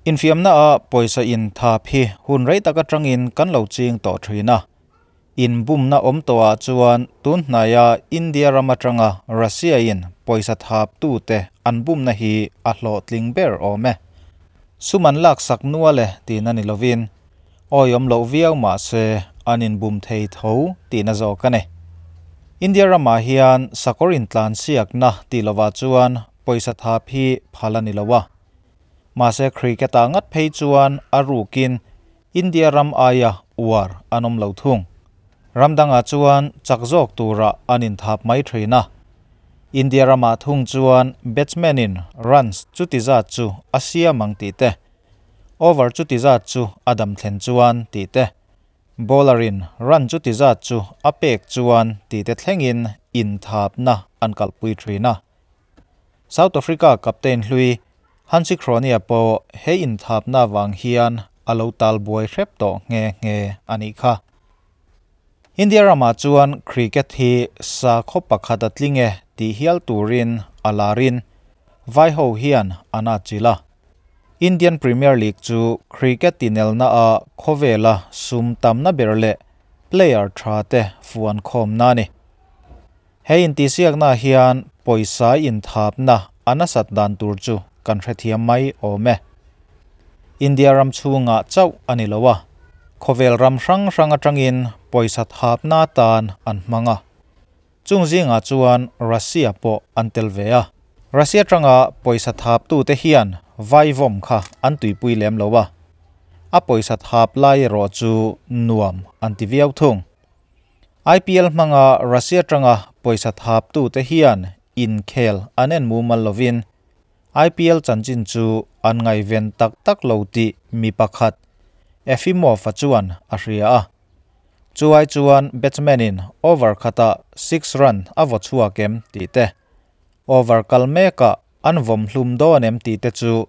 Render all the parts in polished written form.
Infiamna a pawisa in thap hi hun rei tak atangin kan lo ching tawh thin a. Inbumna awm tawhah chuan tun hnaia India ram atanga Russia in pawisa thap tute an bumna hi a hlawhtling ber awm e. Sum an laksak nual e tihna ni lovin awihawm loh viau mahse an inbum thei tho tihna zawk a ni. India ramah hian sakawr intlansiakna tih lovah chuan pawisa thap hi phal a ni lo a. Mahse cricket-ah ngat phei chuan a rukin India ram aia uar an awm lo thung. Ram dangah chuan chak zawk turah an inthap mai thin a. India ramah thung chuan batsman-in runs chuti zat chu a siam ang tih te, over chuti zat chu a dam thlen chuan tih te, bowler-in run chuti zat chu a pek chuan tih te thlengin inthapna an kalpui thin a. South Africa captain hlui Hansi Cronje pawh he inthapna avang hian a lo tal buai hrep tawh nghe nghe a nih kha. India ramah chuan cricket hi sakhaw pakhat a tling e tih hial turin a larin vai ho hian an atchilh a. Indian Premier League chu cricket tinelna a khawvela sum tamna ber leh player tha te fuan khawmna a ni. He intihsiakna hian pawisa inthapna a nasat dan tur chu kan hrethiam mai awm e. India ram chhungah chauh a ni lo a, khawvel ram hrang hrang atangin pawisa thapna atan an hmang a. Chung zingah chuan Russia pawh an tel ve a. Russia atanga pawisa thaptute hian vaivawm kha an tuipui lem lo a, a pawisa thap lai erawh chu nuam an ti viau thung. IPL hmanga Russia atanga pawisa thaptute hian inkhel an en mumal lovin IPL chanchin chu an ngaihven tak tak lo tih mi pakhat Efimov-a chuan a hria a. Chuai chuan batsman-in over khatah six run a vaw chhuak em tih te, over kal mekah an vawm hlum dawn em tih te chu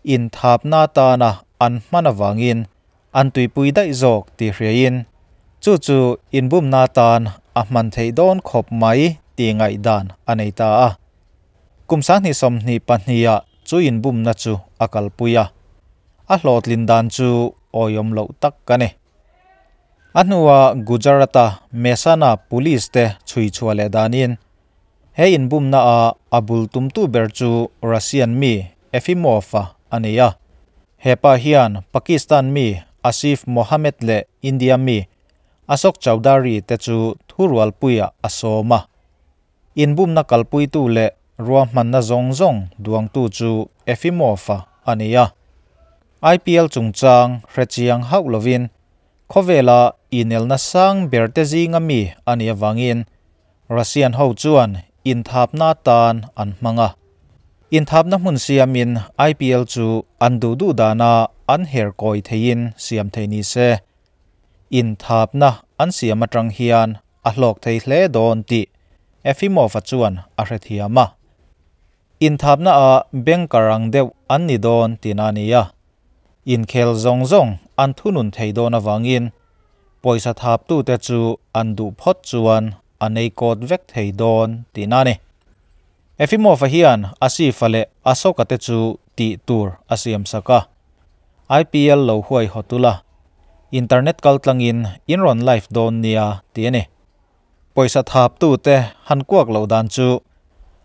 inthapna atana an hman avangin an tuipui daih zawk tih hriain chu chu inbumna atan a hman theih dawn khawp mai tih ngaihdan a nei ta a. Kum 2022ah chu inbumna chu a kalpui a, a hlawhtlin dan chu awihawm loh tak a ni. A hnuah Gujarat-a Mehsana Police te chhui chhuah leh danin he inbumna a a bul tumtu ber chu Russian mi Efimov-a a ni a. He pa hian Pakistan mi Asif Mohammed leh India mi Ashok Chaudhary te chu thurualpuiah a sawm a. Inbumna kalpuitu leh ruahmanna zawng zawng duangtu chu Efimov-a a ni a. IPL chungchang hrechiang hauh lovin khawvela inelna sang ber te zinga mi a nih avangin Russian ho chuan inthapna atan an hmang a. Inthapna hmun siamin IPL chu an duh duh dana an her kawi theiin siam thei ni se. Inthapna an siam atang hian a hlawk thei hle dawn tih Efimov-a chuan a hrethiam a. Inthapna a banker ang deuh an ni dawn tihna a ni a. Inkhel zawng zawng an thunun thei dawn avangin pawisa thaptute chu an duh phawt chuan an ei kawt vek thei dawn tihna a ni. Efimov-a hian Asif-a leh Ashok-a te chu tih tur a siam sak a. IPL lo huai hawt ula, internet kaltlangin in rawn live dawn nia tih a ni. Pawisa thaptute han kuak loh dan chu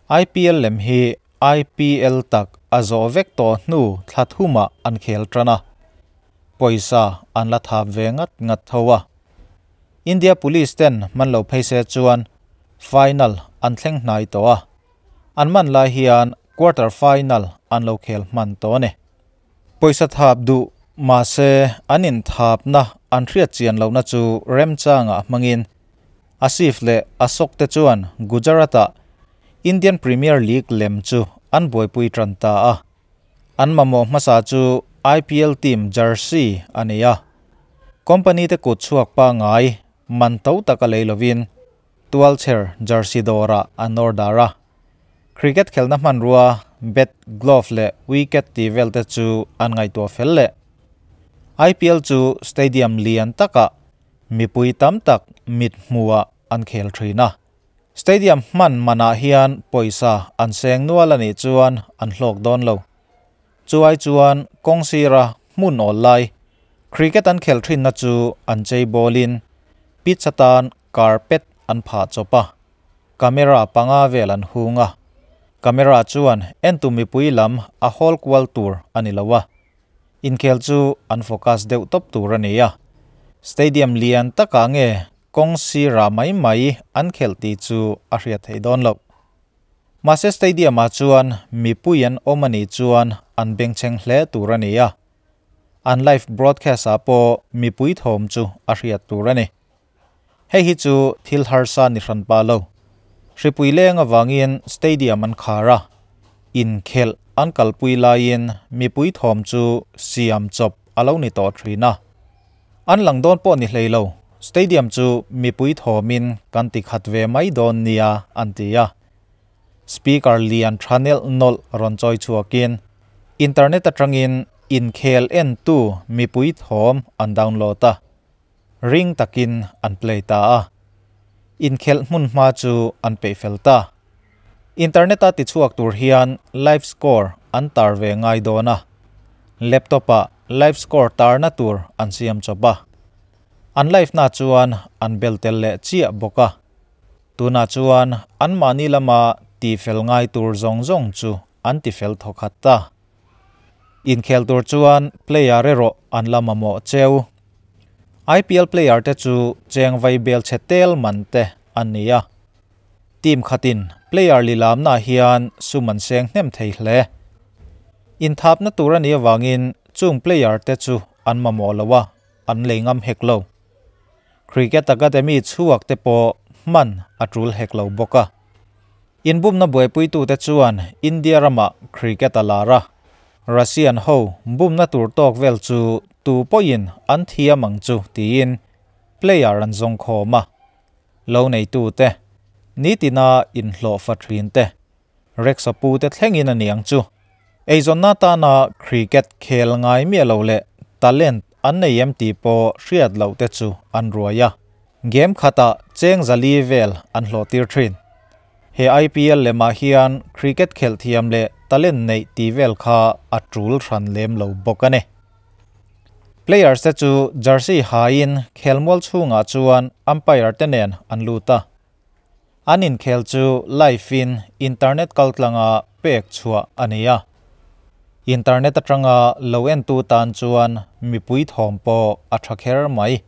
IPL lem hi IPL tak a zawh vek tawh hnu thla thumah an khel tan a. Pawisa an la thap ve ngat ngat tho a. India Police ten man lo phei se chuan final an thleng hnai tawh a. An man lai hian quarter final an lo khel hman tawh a ni. Pawisa thap duh mahse an inthapna an hriat chian lohna chu remchangah hmangin Asif leh Ashok te chuan Gujarat-ah Indian Premier League lem chu an buaipui tan ta a. An mamawh hmasa chu IPL team jersey a ni a. Company te kut chhuak pangai man to taka lei lovin tualchher jersey dawrah an order a. Cricket khelna hmanrua bat, glove leh wicket tih vel te chu an ngaihtuah fel leh. IPL chu stadium lian takah mipui tam tak mit hmuhah an khel thin a. Stadium hman manah hian pawisa an seng nual a nih chuan an hlawk dawn lo. Chuai chuan kawng sira hmun awl lai cricket an khelh thinna chu an chei bawlin pitch atan carpet an phah chawp a, camera panga vel an hung a, camera chuan entu mipui lam a hawl kual tur a ni lo a, inkhel chu an focus deuh tawp tur a ni a, stadium lian takah nge kawng sira mai mai an khelh tih chu a hriat theih dawn loh. Mahse stadium ah chuan mipui an awm a nih chuan an bengchheng hle tur a ni a, an live broadcast ah pawh mipui thawm chu a hriat tur a ni. Hei hi chu thil harsa ni hran pah lo. Hripui leng avangin stadium an khar a, inkhelh an kalpui laiin mipui thawm chu siam chawp a lo ni tawh thin a. An lang dawn pawh ni hlei lo, stadium chu mipui thawmin kan ti khat ve mai dawn nia an ti a. Speaker lian tha nelh nawlh rawn chawi chhuakin internet atangin inkhel entu mipui thawm an download a, ring takin an play ta a. Inkhelh hmun hma chu an peih fel ta. Internet a tichhuak tur hian live score an tar ve ngai dawn a, laptop ah live score tarna tur an siam chawp a. An live na chuan an bel tel leh chiah bawk a. Tunah chuan anmahni lama tifel ngai tur zawng zawng chu an tifel thawkhat ta. Inkhel tur chuan player erawh an la mamawh cheu. IPL player te chu cheng vai bel chhe tel man te an ni a. Team khatin player lilamnaah hian sum an seng hnem thei hle. Inthapna tur a nih avangin chung player te chu an mamawh lo a, an lei ngam hek lo. Cricket Academy chhuak te pawh hman a tul hek lo bawk a. Inbumna buaipuitute chuan India ramah cricket a lar a, Russian ho bumna tur tawk vel chu tu pawhin an thiam ang chu tiin player an zawng khawm a. Lo neitute, nitina inhlawhfa thin te, Rex-a pute thlengin a ni ang chu. Eizawnna tana cricket khel ngai miah lo leh talent an nei em tih pawh hriat loh te chu an ruai a, game khatah cheng zali vel an hlawh tir thin. He IPL lemah hian cricket khelh thiam leh talent neih tih vel kha a tul hran lem lo bawk a ni. Players te chu jersey hain khelmual chhungah chuan umpire te nen an lut a. An inkhel chu live in internet kaltlanga pek chhuah a ni a. Internet atanga lo entu tan chuan mipui thawm pawh a tha kher mai.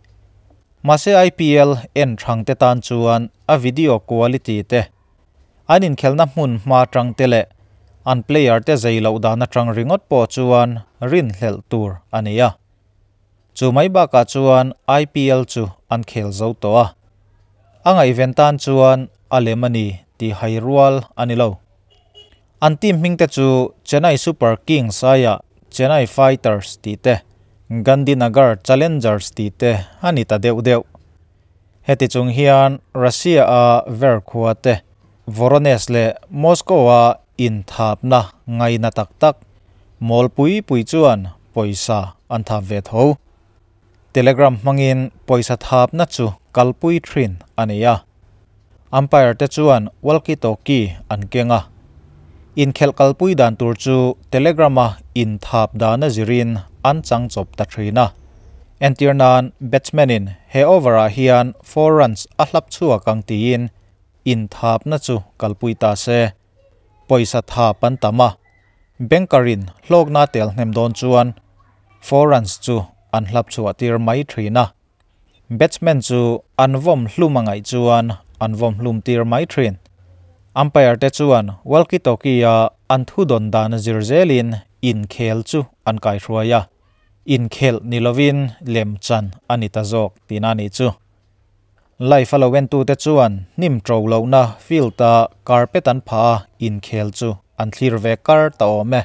Mahse IPL en thang te tan chuan a video quality te, an inkhelna hmun hma tang te leh an player te zei loh dan atang ringawt pawh chuan rinhlelh tur a ni a. Chu mai bakah chuan IPL chu an khel zo tawh a, a ngaihven tan chuan a lem a ni tih hai rual a ni lo. An team hming te chu Chennai Super Kings aiah Chennai Fighters tih te, Gandhinagar Challengers tih te a ni ta deuh deuh. Heti chung hian Russia-a Ver khua te, Voronezh leh Moscow-a inthapna ngaina tak tak mawl pui pui chuan pawisa an thap ve tho. Telegram hmangin pawisa thapna chu kalpui thin a ni a. Umpire te chuan walkie-talkie an keng a. Inkhelh kalpui dan tur chu Telegram-a inthap dana zirin an chang chawp ta thin a. Entir nan batsman-in he over-ah hian four runs a hlap chhuak ang tiin inthapna chu kalpui ta se. Pawisa thap an tam a, banker-in hlawkna tel hnem dawn chuan four runs chu an hlap chhuah tir mai thin a. Batsman chu an vawm hlum a ngaih chuan an vawm hlum tir mai thin. Umpire te chuan walkie-talkie-a an thu dawn dan zir zelin inkhel chu an kaihruai a, inkhel ni lovin lem chan a ni ta zawk tihna a nih chu. Live a lo entute chuan hnim ṭo lohna field-a carpet an phah a inkhel chu an thlir ve kar ta awm e.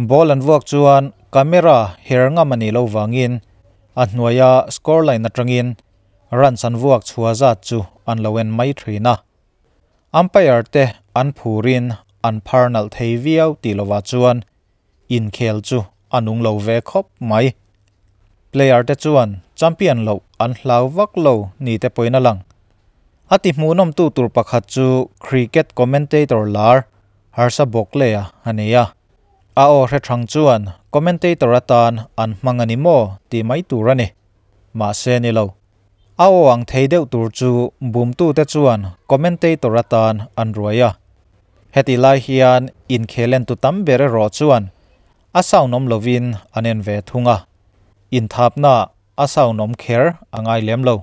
Ball an vuak chuan camera her ngam a nih lo vangin A hnuaia score line atangin runs an vuak chhuah zat chu an lo en mai thin a. Umpire te an phurin an phar nalh thei viau tih lovah chuan inkhel chu a nung lo ve khawp mai. Player te chuan champion loh an hlau vak lo ni te pawhin a lang. A ti hmuhnawmtu tur pakhat chu cricket commentator lar Harsha Bhogle-a a ni a. A aw hre ṭhang chuan commentator atan an hmang a ni maw tih mai tur a ni. Mahse ni lo. A aw ang thei deuh tur chu bumtute chuan commentator atan an ruai a. Hetih lai hian inkhel entu tam ber erawh chuan a sound awm lovin an en ve thung a. Inthapna a sound awm kher a ngai lem lo.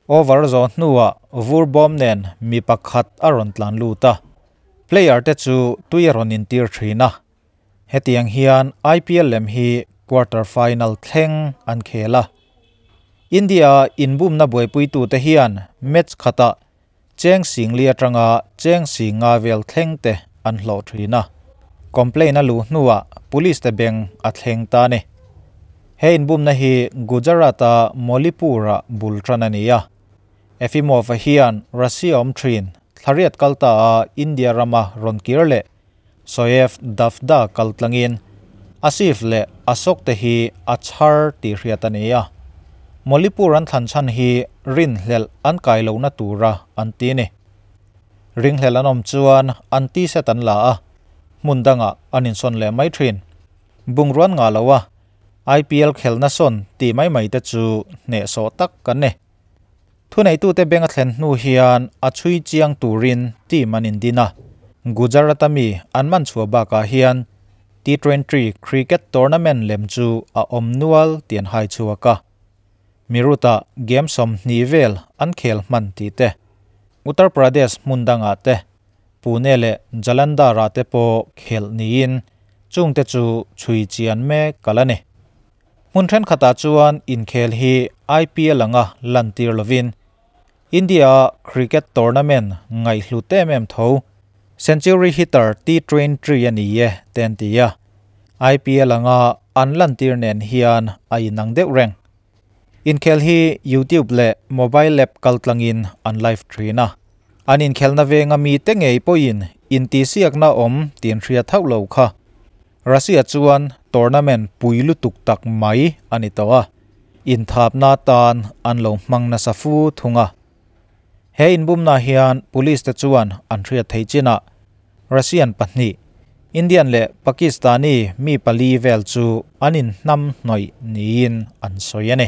Over zawh hnuah vur bawm nen mi pakhat a rawn tlan lut a, player te chu tui a rawn intir thin a. Hetiang hian IPL lem hi quarter final thleng an khel a. India inbumna buaipuitute hian match khatah cheng singli atanga cheng singa vel thleng te an hlawh thin a. Complaint a luh hnuah police te beng a thleng ta a ni. He inbumna hi Gujarat-a Molipur-ah bul tan a ni a. Efimov-a hian Russia awm thin thlariat kal ta a India rama rawn kir leh Soyev Davda kal tlangin Asif leh Ashok te hi a chhar tih hriat a ni a. Molipur an thlan chhan hi rinhlelh an kai lohna tura an ti a ni. Ringhlelh an awm chuan an t-shirt an la a, hmun dangah an insawn leh mai thin. Bungruan ngah lo a, IPL khelhna sawn tih mai mai te chu hnehsawh tak kan ni. Thuneitute beng a thlen hnu hian a chhui chiang turin team an indin a, Gujarat-a mi an man chhuah bakah hian T20 cricket tournament lem chu a awm nual tih an hai chhuak a. Meerut-ah game 20 vel an khel hman tih te, Uttar Pradesh hmun dangah te, Pune leh Jalandhar-ah te pawh khelh niin chungte chu chhui chian mek a la ni. Hmun thenkhatah chuan inkhel hi IPL anga lantir lovin India-a cricket tournament ngaihhlut em em tho Century Hitter T20 a ni e te an ti a, IPL anga an lantir nen hian a inang deuh reng. Inkhel hi YouTube leh mobile app kaltlangin an live thin a. An inkhelna venga mite ngei pawhin intihsiakna awm tih an hria thauh lo kha. Russia chuan tournament pui lutuk tak mai a ni tawh a, inthapna atan an lo hmang nasa fu thung a. He inbumna hian police te chuan an hriat theih chinah Russian pahnih, Indian leh Pakistani mi pali vel chu an inhnam hnawih niin an sawi a ni.